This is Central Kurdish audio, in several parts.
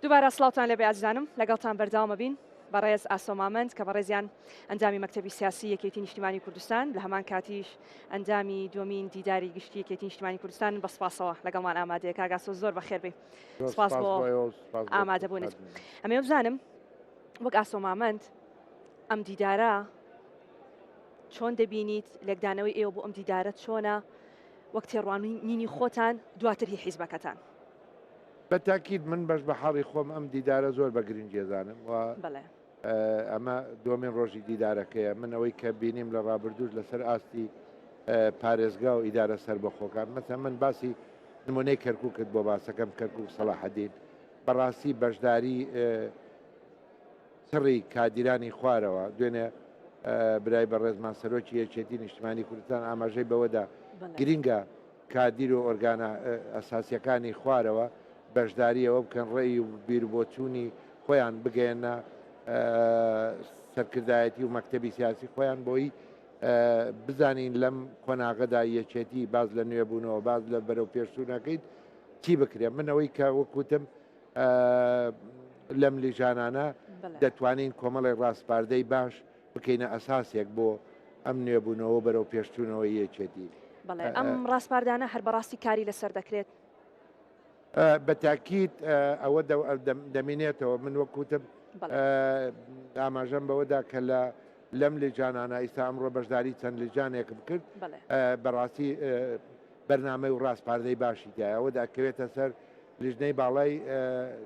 دووبارە سڵاوتان لێبێ ئازیزانم، لەگەڵتان بەردەوام ئەبین. بەڕێز ئاسۆ مامەند کە بەڕێزیان ئەندامی مەکتەبی سیاسی یەکێتی نیشتیمانی کوردستان لە هەمان کاتیش ئەندامی دووەمین دیداری گشتی یەکێتی نیشتیمانی کوردستان بە سپاسەوە لەگەڵمان ئامادەیە. کاک ئاسۆ زۆر بەخێر بێی، سپاس بۆ ئامادەبوونت. ئەمەوێ بزانم وەک ئاسۆ مامەند ئەم دیدارە چۆن دەبینیت، لێکدانەوەی ئێوە بۆ ئەم دیدارە چۆنە وەک تێڕوانینی خۆتان دواتر هی حیزبەکەتان؟ بە تاکید من بەش بە حاڵی خۆم ئەم دیدارە زۆر بە گرنگی ئەزانم و ئەمە دووەمین ڕۆژی دیدارەکەیە. من ئەوەی کە بینیم لە ڕابردووش لەسەر ئاستی پارێزگا و ئیدارە سەربەخۆکان، مەسەلەن من باسی نمونەی کەرکوکت بۆ باسەکەم، کەرکوک سەڵاحەدین، بەڕاستی بەشداری چڕی کادیرانی خوارەوە، دوێنێ برای بەڕێزمان سەرۆکی یەکێتی نیشتمانی کوردستان ئاماژەی بەوەدا گرینگە کادیر و ئۆرگانە ئەساسیەکانی خوارەوە بەشداری ئەوە بکەن ڕێی و بیروبۆچوونی خۆیان بگەیەنە سەرکردایەتی و مەکتەبی سیاسی خۆیان بۆی بزانین لەم قۆناغەدا یەکێتی باز لە نوێبوونەوە باز لە بەرەو پێشچوونەکەیت چی بکرێت. من ئەوەی کە وەکوتم لەم لیژانانە دەتوانین کۆمەڵی ڕاسپاردەی باش بکەینە ئەساسێک بۆ ئەم نوێبوونەوە و بەرەو پێشچوونەوەی یەکێتی. بەڵێ ئەم ڕاسپاردانە هەر بەڕاستی کاری لەسەر دەکرێت؟ بە تاکید ئەوە دەمینێتەوە. من وەک وتم ئاماژەم بەوەدا کە لە لەم لیجانانە ئیستا ئەمڕۆ بەشداری چەند لیجانێکم کرد، بەڕاستی بەرنامەی و ڕاسپاردەی باشی تایە. ئەوە دەکەوێتە سەر لیژنەی باڵای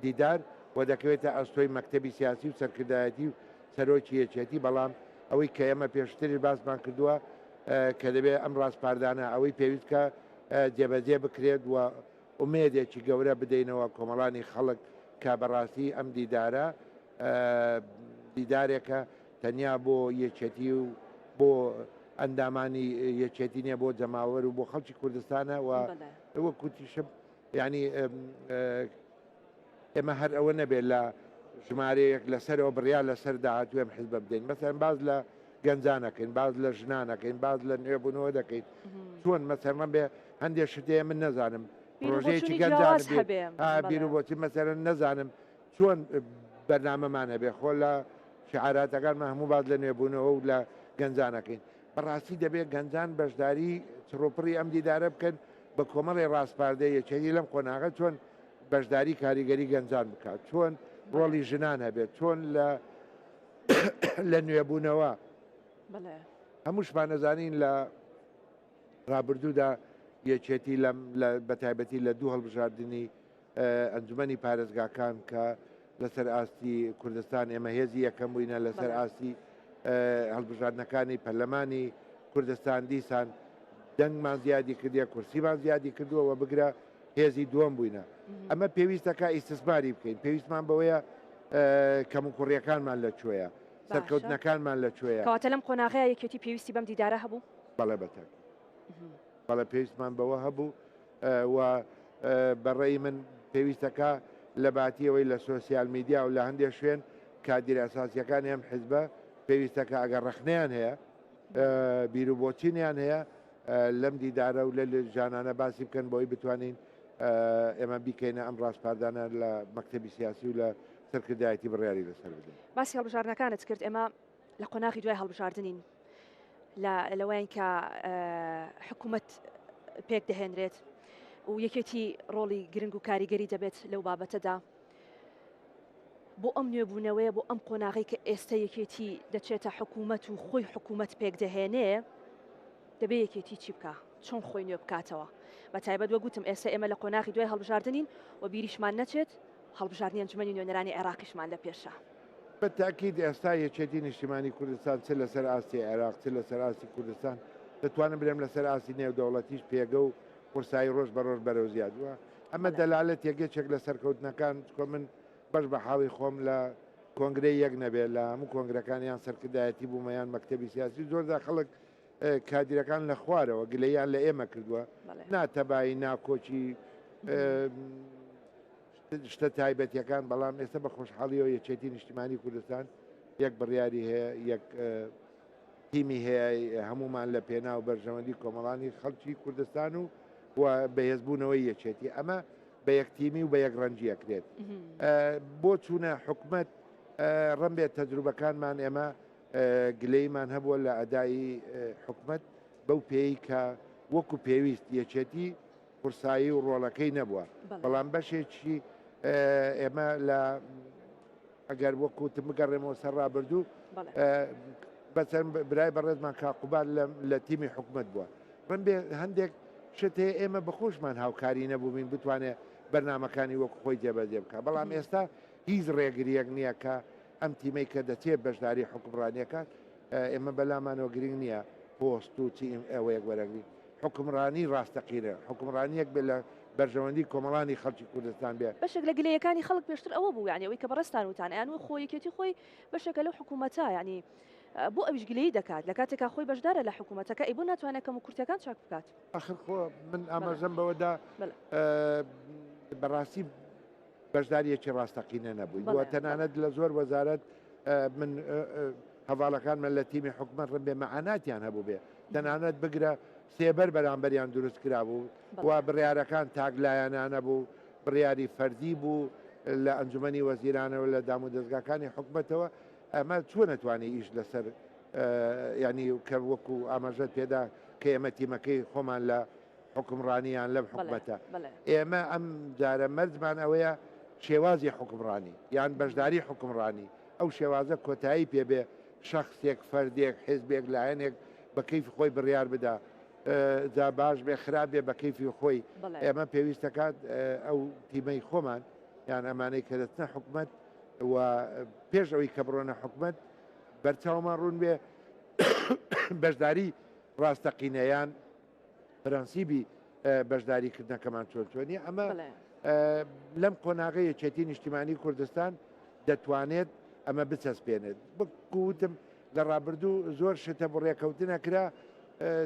دیدار و دەکەوێتە ئەستۆی مەکتەبی سیاسی و سەرکردایەتی و سەرۆکی یەکێتی، بەڵام ئەوەی کە ئێمە پێشتریش باسمان کردووە کە دەبێت ئەم ڕاسپاردانە ئەوەی پێویست کە جێبەجێ بکرێت و ئومێدێکی گەورە بدەینەوە کۆمەڵانی خەڵک کە بەڕاستی ئەم دیدارە دیدارێکە تەنیا بۆ یەکێتی و بۆ ئەندامانی یەکێتی نیە، بۆ جەماوەر و بۆ خەڵکی کوردستانە و وەک وتیشم یعنی ئێمە هەر ئەوە نەبێت لە ژمارەیەک لەسەرەوە بڕیار لەسەر داهاتووی ئەم حزبە بدەین. مەسەلەن باس لە گەنجان ئەکەین، باس لە ژنان ئەکەین، باس لە نوێبوونەوە دەکەین. چۆن مەسەلەن ڕەنبێ هەندێک شت هەیە من نەزانم پرۆژەیەکی بیروبۆچوونی گەنجان جیاواز بێ هەبێ. بەڵێ. بیروبۆچوون مەسەلەن نەزانم چۆن بەرنامەمان هەبێ. خۆ لە شیعاراتەکانمان هەموو باس لە نوێبوونەوە و لە گەنجان ئەکەین. بەڕاستی دەبێ گەنجان بەشداری چڕوپڕی ئەم دیدارە بکەن بە کۆمەڵی ڕاسپاردەی یەکێتی لەم قۆناغە چۆن بەشداری کاریگەری گەنجان بکات، چۆن ڕۆڵی ژنان هەبێت، چۆن لە لە نوێبوونەوە. هەمووشمان ئەزانین لە ڕابردوودا یەکێتی لەم بەتایبەتی لە دوو هەڵبژاردنی ئەنجومەنی پارێزگاکان کە لەسەر ئاستی کوردستان ئێمە هێزی یەکەم بووینە، لەسەر ئاستی هەڵبژاردنەکانی پەرلەمانی کوردستان دیسان دەنگمان زیادی کردیە، کورسیمان زیادی کردووە و بگرە هێزی دووەم بووینە. ئەمە پێویستەکە ئیستسماری بکەین، پێویستمان بەوەیە کەموکوڕیەکانمان لە کوێیە، سەرکەوتنەکانمان لە کوێیە. کەواتە لەم قۆناغەیە یەکێتی پێویستی بەم دیدارە هەبوو؟ بەڵێ بەتاکید بەڵێ پێویستمان بەوە هەبوو و بە ڕێی من پێویستەکە لە باتی ئەوەی لە سۆسیال میدیا و لە هەندێک شوێن کادیرە ئەساسیەکانی ئەم حزبە پێویستەکە ئەگەر ڕەخنەیان هەیە بیروبۆچینیان هەیە لەم دیدارە و لە لێژانانە باسی بکەن بۆی بتوانین ئێمە بیکەینە ئەم ڕاسپاردانە لە مەکتەبی سیاسی و لە سەرکردایەتی بڕیاری لەسەر بدەین. باسی هەڵبژاردنەکانت کرد، ئێمە لە قۆناغی دوای هەڵبژاردنین لە لەوەیان کە حکوومەت پێک دەهێنرێت و یەکێتی ڕۆڵی گرنگ و کاریگەری دەبێت لەو بابەتەدا. بۆ ئەم نوێبوونەوەیە بۆ ئەم قۆناغەی کە ئێستا یەکێتی دەچێتە حکوومەت و خۆی حکوومەت پێکدەهێنێ دەبێ یەکێتی چی بکا چۆن خۆی نوێ بکاتەوە بە تایبەت وەک وتم ئێستا ئێمە لە قۆناغی دوای هەڵبژاردنین و بیریشمان نەچێت هەڵبژاردنی ئەنجومەنی نوێنەرانی عێراقیشمان لە پێشە. بە تەئکید ئێستا یەکێتی نیشتیمانی کوردستان چ لەسەر ئاستی عێراق چ لەسەر ئاستی کوردستان دەتوانم بلێم لەسەر ئاستی نێودەوڵەتیش پێگە و قورسایی ڕۆژ بە ڕۆژ بەرەو زیاد بووە. ئەمە دەلالەتێک یەکێک لە سەرکەوتنەکان چکۆ من بەش بە حاڵی خۆم لە کۆنگرەی یەک نەبێت لە هەموو کۆنگرەکان یان سەرکردایەتی بوومە یان مەکتەبی سیاسی زۆردا خەڵک کادیرەکان لە خوارەوە گلەیان لە ئێمە کردووە ناتەبایی ناکۆکی شتە تایبەتیەکان بەڵام ئێستا بە خۆشحاڵیەوە یەکێتی نیشتیمانی کوردستان یەک بڕیاری هەیە یەک تیمی هەیە هەمومان لە پێناو بەرژەوەندی کۆمەڵانی خەڵکی کوردستان و و بەهێزبوونەوەی یەکێتی ئەمە بە یەک تیمی و بە یەک ڕەنگی ئەکرێت. بۆ چوونە حکومەت ڕەنبێت تەجروبەکانمان ئێمە گلەییمان هەبووە لە ئەدای حکومەت بەو پێیەی کە وەکو پێویست یەکێتی قورسایی و ڕۆڵەکەی نەبووە، بەڵام بەشێکی ئێمە لە ئەگەر وەکو وتم بگەڕێمەوە سەر ڕابردوو بەسەر برای بەڕێزمان کاک قوباد لە تیمی حکومەت بووە ڕەنبێ هەندێک شت هەیە ئێمە بەخۆشمان هاوکاری نەبووین بتوانێت بەرنامەکانی وەکو خۆی جێبەجێ بکات بەڵام ئێستا هیچ ڕێگریەک نییە کە ئەم تیمەی کە دەچێت بەشداری حوکمڕانیەکات ئێمە بەلامانەوە گرنگ نییە پۆست و چی ئەوەیەک وەرەگرین حوکمڕانی ڕاستەقینە حوکمڕانیەک بێت لە بەرژەوەندی کۆمەڵانی خەڵکی کوردستان بێ. بەشێک لە گلەیەکانی خەڵک پێشتر ئەوە بوو یانی ئەوەی کە بەڕێزتان وتان ئەیان وت خۆ یەکێتی خۆی بەشێکە لەو حکوومەتە یانی بۆ ئەویش گلەیی دەکات لە کاتێکا خۆی بەشدارە لە حکوومەتەکە ئەی بۆ ناتوانێت کەموکورتیەکان چاک بکات؟ ئاخر خۆ من ئاماژەم بەوەدا بەڕاستی بەشداریەکی ڕاستەقینە نەبووین و تەنانەت لە زۆر وەزارەت من هەواڵەکانمان لە تیمی حکومەت ڕم بێ مەعاناتیان هەبوو بێ تەنانەت بگرە سێبەر بەرامبەریان دروست کرابوو و بڕیارەکان تاک لایەنانە بوو بڕیاری فەردی بوو لە ئەنجومەنی وەزیرانەوە لە دام و دەستگاکانی حکومەتەوە ئەمە چۆن نەتوانانی ئیش لەسەر ینی کە وەکو ئاماژەت پێدا کە ئێمە تیمەکەی خۆمان لە حوکمڕانی یان لەم حکومەتە. ئێمە ئەم جارە مەرجمان ئەوەیە شێوازی حوکمڕانی یان بەشداری حوکمڕانی ئەو شێوازە کۆتایی پێ بێ شەخسێک، فەردێک، حیزبێک، لایەنێک بە کەیفی خۆی بڕیار بدا جا باش بێ خراپ بێ بە کەیفی خۆی. ئێمە پێویستەکات ئەو تیمەی خۆمان یان ئەمانەی کە دەچنە حکومەت و پێش ئەوەی کە بڕۆنە حکومەت بەرچاومان ڕوون بێ بەشداری ڕاستەقینە یان پرەنسیبی بەشداری کردنەکەمان چۆن چۆنیە ئەمە لەم قۆناغە یەکێتی نیشتیمانی کوردستان دەتوانێت ئەمە بچەسپێنێت بکوتم لە ڕابردوو زۆر شتە بۆ ڕێکەوتنە کرا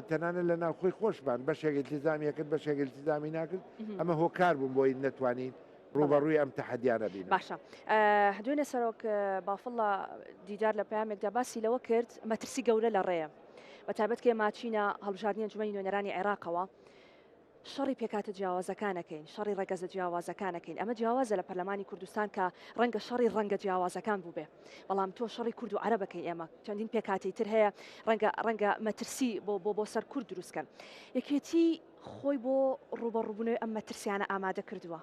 تەنانە لە ناوخۆی خۆشمان بەشێک التزامی کرد بەشێک التزامی ناکرد ئەمە هۆکار بووم بۆی نەتوانین ڕوبەڕووی ئەم تەحەدیانە بین. باشە دوێنێ سەرۆک بافڵ لە دیدار لە پەیامێکدا باسی لەوە کرد مەترسی گەورە لە ڕێیە بە تایبەت کە ئێمە چینە هەڵبژاردنی ئەنجومەنی نوێنەرانی عێراقەوە شەڕی پێکهاتە جیاوازەکان ئەکەین، شەڕی ڕەگەزە جیاوازەکان ئەکەین، ئەمە جیاوازە لە پەرلەمانی کوردستان کە ڕەنگە شەڕی ڕەنگە جیاوازەکان بووبێ، بەڵام تۆ شەڕی کورد و عەرەب ئەکەی، ئێمە چەندین پێکهاتەی تر هەیە ڕەنگە ڕەنگە مەترسی بۆ بۆ بۆ سەر کورد دروست کەن. یەکێتی خۆی بۆ ڕووبەڕووبوونەوەی ئەم مەترسیانە ئامادە کردووە؟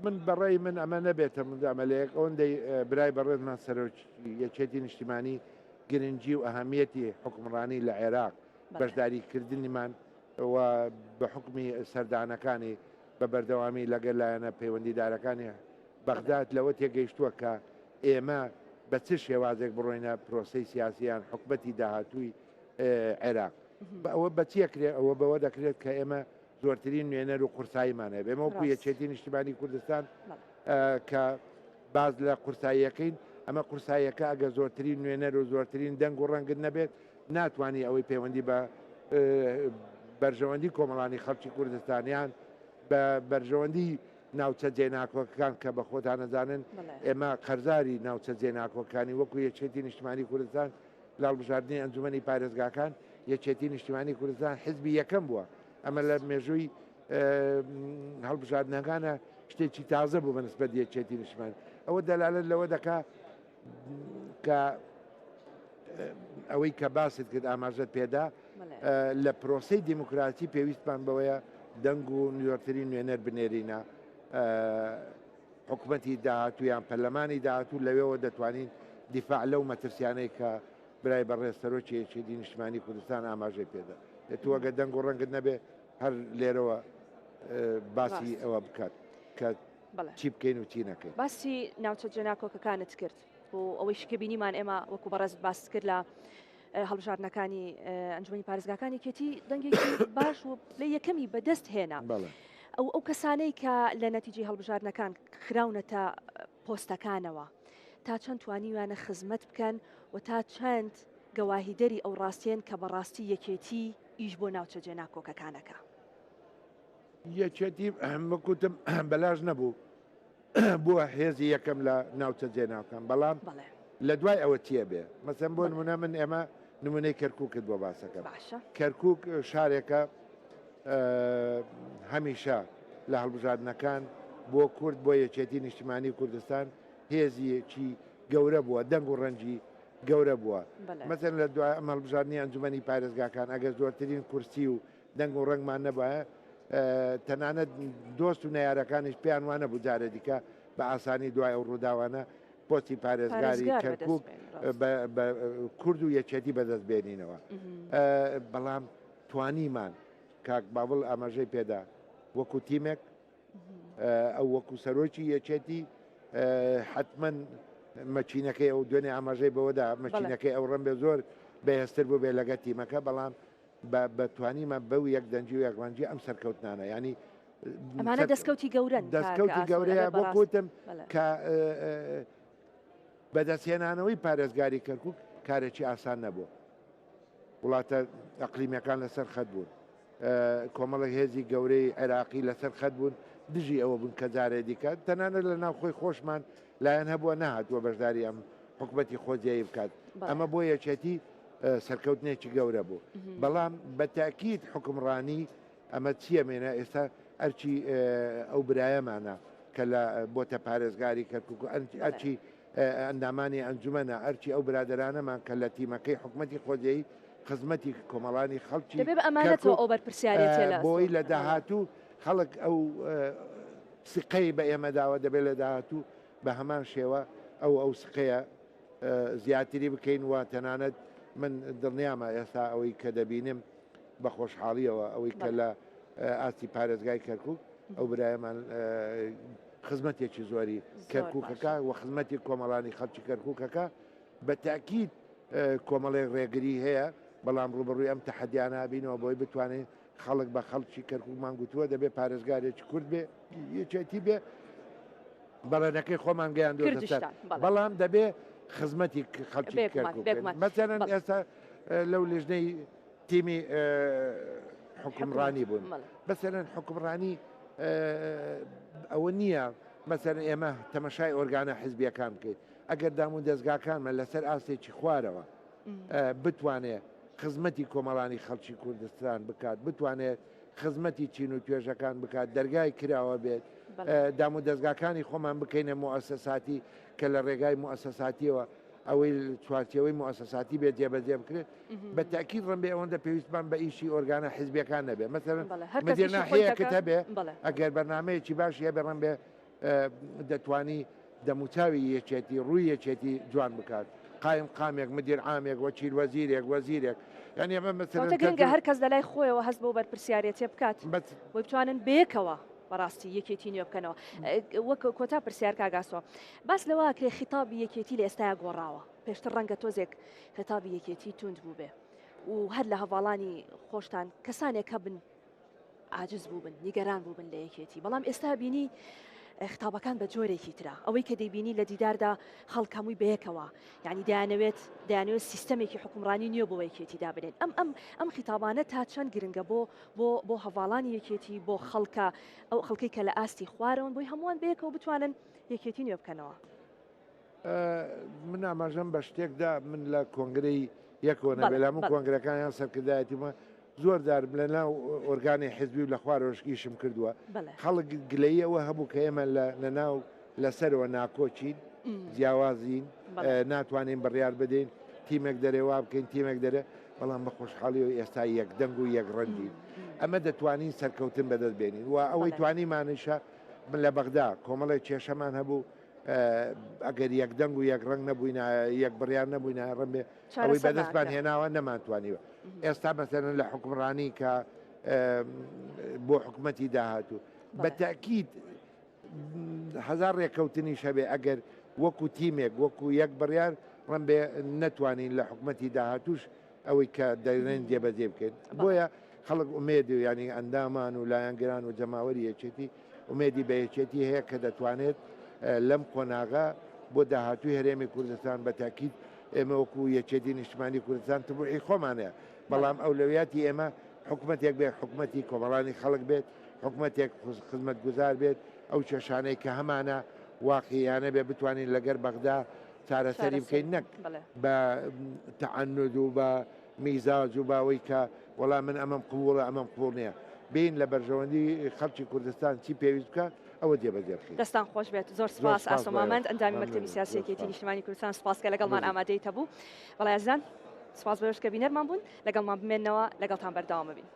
من بەڕای من ئەمە نەبێتە مجامەلەیەک ئەوەندەی برای بەڕێزمان سەرۆکی یەکێتی نیشتیمانی گرنگی و ئەهەمیەتی حوکمڕانی لە عێراق بەشداری کردنیمان و بە حوکمی سەردانەکانی بە بەردەوامی لەگەل لایەنە پەیوەندیدارەکانی بەغداد لەوە تێگەیشتووە کە ئێمە بە چ شێوازێک بڕۆینە پرۆسەی سیاسی یان حکومەتی داهاتووی عێراق ئەوە بە چی ئەکرێ ئەوە بەوە دەکرێت کە ئێمە زۆرترین نوێنەر و قورساییمان هەبێ. ئێمە وەکو یەکێتی نیشتیمانی کوردستان کە باس لە قورساییەکەین، ئەمە قورساییەکە ئەگەر زۆرترین نوێنەر و زۆرترین دەنگ و ڕەنگت نەبێت، ناتوانی ئەوەی پەیوەندی بە بەرژەوەندی کۆمەڵانی خەڵکی کوردستان یان بە بەرژەوەندی ناوچە جێناکۆکەکان کە بە خۆتان ئەزانن ئێمە قەرزاری ناوچە جێناکۆکانی وەکو یەکێتی نیشتمانی کوردستان لە هەڵبژاردنی ئەنجومەنی پارێزگاکان یەکێتی نیشتیمانی کوردستان حزبی یەکەم بووە ئەمە لە مێژووی هەڵبژاردنەکانە شتێکی تازە بوو بەنسبەت یەکێتی نیشتمان ئەوە دەلالەت لەوە دەکا کە ئەوەی کە باست کرد ئاماژەت پێدا لە پرۆسی دیموکراتی پێویستمان بەوەیە دەنگ و زۆرترین نوێنەر بنێرینە حکومەتی داهاتوو یان پەرلەمانی داهاتوو لەوێوە دەتوانین دیفاع لەو مەترسیانەی کە برای بەڕێز سەرۆکی یەکێتی نیشتمانی کوردستان ئاماژەی پێدا تۆ ئەگەر دەنگ و ڕەنگت نەبێ هەر لێرەوە باسی ئەوە بکات کە چی بکەین و چی نەکەین. باسی ناوچە جێناکۆکەکانت کرد و ئەوەیش کە بینیمان ئێمە وەکو بەڕێزت باست کرد لە هەڵبژاردنەکانی ئەنجومەنی پارێزگاکان یەکێتی دەنگێکی باش و لە یەکەمی بەدەست هێنا. ئەو ئەو کەسانەی کە لە نەتیجەی هەڵبژاردنەکان خراونەتە پۆستەکانەوە تا چەند توانیویانە خزمەت بکەن و تا چەند گەواهیدەری ئەو ڕاستیەن کە بەڕاستی یەکێتی ئیش بۆ ناوچە جێناکۆکەکان ئەکا. یەکێتی وەک وتم بەلاش نەبوو بووە هێزی یەکەم لە ناوچە جێناوکان بەڵام لە دوای ئەوە چیە بێ مەسەن بۆ نمونە من ئێمە نمونەی کەرکووکت بۆ باسەکەم کەرکووک شارێکە هەمیشە. لە هەڵبژاردنەکان بۆ کورد بۆ یەکێتی نیشتیمانی کوردستان هێزیەکی گەورە بووە، دەنگ و ڕەنگی گەورە بووە. مەسەلەن لە دوای ئەم هەڵبژاردنی ئەنجومەنی پارێزگاکان ئەگەر زۆرترین کورسی و دەنگ و ڕەنگمان نەبایە تەنانەت دۆست و نەیارەکانیش پێیان وا نەبوو جارێ دیکە بە ئاسانی دوای ئەو ڕووداوانە پۆستی پارێزگاری کەرکوک بە کورد و یەکێتی بەدەست بێنینەوە. بەڵام توانیمان کاک باڤڵ ئاماژەی پێدا وەکو تیمێک ئەو وەکو سەرۆکی یەکێتی حتمما مەچینەکەی ئەو دوێنێ ئاماژەی بەوەدا مەچینەکەی ئەو ڕەنبێ زۆر بەهێزتر بوو بێ لەگە تیمەکە بەڵام بە توانیمان بەو یەک دەنگی و یەک ڕەنگی ئەم سەرکەوتنانە ینی ئەمانە دەستکەوتی گەورەن دەستکەوتی گەورەیە بۆ کوتم کە بەدەستهێنانەوەی پارێزگاری کەرکک کارێکی ئاسان نەبوو وڵاتە ئەقلیمیەکان لەسەر خەت بوون، کۆمەڵێک هێزی گەورەی عێراقی لەسەر خەت بوون دژی ئەوە بوون کە جارێ دیکە تەنانەت لە ناوخۆی خۆشمان لایەن هەبووە نەهاتووە بەشداری ئەم حکومەتی خۆجێی بکات ئەمە بۆ یەکێتی سەرکەوتنێکی گەورە بوو بەڵام بە تاکیید حکومڕانی ئەمە چییە مێنە ئێستا ئەرچی ئەو برایەمانە کە لە بۆتە پارێزگاری کەرکک و ئەرچی ئەندامانی ئەنجومەنە، ئەرکی ئەو برادەرانەمان کە لە تیمەکەی حکومەتی خۆجێی خزمەتی کۆمەڵانی خەڵکی دەبێ بە ئەمانەتەوە کەرکوک ئەو بەرپرسیارێتیە لە ئەستۆ بۆی لە بەڵێ. داهاتوو خەڵک ئەو سقەی بە ئێمە داوە دەبێت لە داهاتوو بە هەمان شێوە ئەو ئەو سقەیە زیاتری بکەین و تەنانەت من دڵنیامە ئێستا ئەوەی کە دەبینم بە خۆشحاڵیەوە ئەوەی کە بەڵێ. لە ئاستی پارێزگای کەرکوک ئەو برایەمان خزمەتێکی زۆری کەرکوکەکە و خزمەتی کۆمەڵانی خەڵکی کەرکوکەکە بە تاکیید کۆمەڵێک ڕێگری هەیە بەڵام ڕوبەڕووی ئەم تەحەدیانە بینەوە بۆی بتوانین خەڵک بە خەڵکی کەرکوکمان گوتووە دەبێت پارێزگارێکی کورد بێ یەکێتی بێ بەڵێنەکەی خۆمان گەیاندووەتە سەر بەڵام دەبێ خزمەتی خەڵکی کەرکوک مەسەلەن ئێستا لەو لیژنەی تیمی حکومڕانی بوون مەسەلەن حکومڕانی ئەوە نییە مەسەلەن ئێمە تەمەشای ئۆرگانە حزبیەکان بکەیت ئەگەر دام و دەستگاکانمە لەسەر ئاستێکی خوارەوە بتوانێت خزمەتی کۆمەڵانی خەڵکی کوردستان بکات بتوانێت خزمەتی چین و توێژەکان بکات دەرگای کراوە بێت دام و دەستگاکانی خۆمان بکەینە موئەسەساتی کە لە ڕێگای موئەسەساتیەوە ئەوەی چوارچێوەی موئەسەساتی بێت جێبەجێ بکرێت بە تاکید ڕەنبێ ئەوەندە پێویستمان بە ئیشی ئۆرگانە حزبیەکان نەبێ مەسەلەن مدیر ناحیەیەکت هەبێ ئەگەر بەرنامەیەکی باشی هەبێ ڕەنبێ دەتوانی دەموچاوی یەکێتی ڕووی یەکێتی جوان بکات قایم قامێک مدیر عامێک وەکیل وەزیرێک وەزیرێک یعنی ئەمە مەسەلەن گرنگە هەر کەس لە لای خۆیەوە هەست بەو بەرپرسیارێتیە بکات بۆی بتوانن بەیەکەوە بەڕاستی یەکێتی نوێ بکەنەوە وەک کۆتا پرسیار کاک ئاسۆ باس لەوە ئەکرێ خیتابی یەکێتی لە ئێستایا گۆڕاوە پێشتر ڕەنگە تۆزێک خیتابی یەکێتی توند بووبێ و هەر لە هەڤاڵانی خۆشتان کەسانێک هەبن عاجز بووبن نیگەران بووبن لە یەکێتی بەڵام ئێستا بینی خطابەکان بە جۆرێکی ترە ئەوەی کە دەیبینی لە دیداردا خەڵک هەمووی بەیەکەوە یعنی دەیانەوێت دەیانەوێت سیستەمێکی حکومڕانی نوێ بۆ یەکێتی دابنێن ئەم ئەم ئەم خیتابانە تا چەند گرنگە بۆ بۆ بۆ هەڤاڵانی یەکێتی بۆ خەڵکە ئەو خەڵکەی کە لە ئاستی خوارەوەن بۆی هەمووان بەیەکەوە بتوانن یەکێتی نوێ بکەنەوە. من ئاماژەم بە شتێک دا من لە کۆنگرەی یەکەوە نەبێ لە هەموو کۆنگرەکانیان سەرکردایەتیمە زۆر جار لە ناو ئۆرگانی حزبی و لە خوارەوەش ئیشم کردووە خەڵک گلەیی ئەوە هەبوو کە ئێمە لە ناو لەسەرەوە ناکۆکین جیاوازین ناتوانین بڕیار بدەین تیمێک دەرێ وا بکەین تیمێک دەرێ بەڵام بە خۆشحاڵیەوە ئێستا یەک دەنگ و یەک ڕەنگین ئەمە دەتوانین سەرکەوتن بەدەست بێنین و ئەوەی توانیمانیشە من لە بەغدا کۆمەڵێک کێشەمان هەبوو ئەگەر یەک دەنگ و یەک ڕەنگ نەبووینە یەک بڕیار نەبووینە ڕەنبێ ئەوەی بەدەستمان هێناوە نەمانتوانیوە ئێستا مەسەلەن لە حکومڕانی کە بۆ حکومەتی داهاتوو بە تاکیید هەزار ڕێککەوتنیش هەبێ ئەگەر وەکو تیمێک وەکو یەک بڕیار ڕەنبێ نەتوانین لە حکومەتی داهاتوش ئەوەی کە دەرێن جێبەجێ بکەین بۆیە خەڵک ئومێد و یانی ئەندامان و لایەنگران و جەماوەری یەکێتی ئومێدی بە یەکێتی هەیە کە دەتوانێت لەم قۆناغە بۆ داهاتووی هەرێمی کوردستان بە تاکید ئێمە وەکو یەکێتی نیشتمانی کوردستان تبوعی خۆمانەیە بەڵام ئەولەویاتی ئێمە حکومەتێک بێت حکومەتی کۆمەڵانی خەڵک بێت حکومەتێک خزمەتگوزار بێت ئەو کێشانەی کە هەمانە واقعیانە بێ بتوانین لەگەر بەغدا چارەسەری بکەین نەک بە تەعەنود و بە میزاج و باوەی کە وەڵا من ئەمەم قبوڵە ئەمەم قبوڵ نییە. بین لە بەرژەوەندی خەڵکی کوردستان چی پێویست بکات ئەوە جێبەجێ بکەین. دەستان خۆش بێت زۆر سپاس ئاسۆ مامەند ئەندامی مەکتەبی سیاسی یەکێتی نیشتمانی کوردستان سپاس کە لەگەڵمان ئامادەی هەبوو. بەڵێ ئازیزان سپاس بەوەش کە بینەرمان بوون لەگەڵمان بمێنەوە لەگەڵتان بەردەوام بین.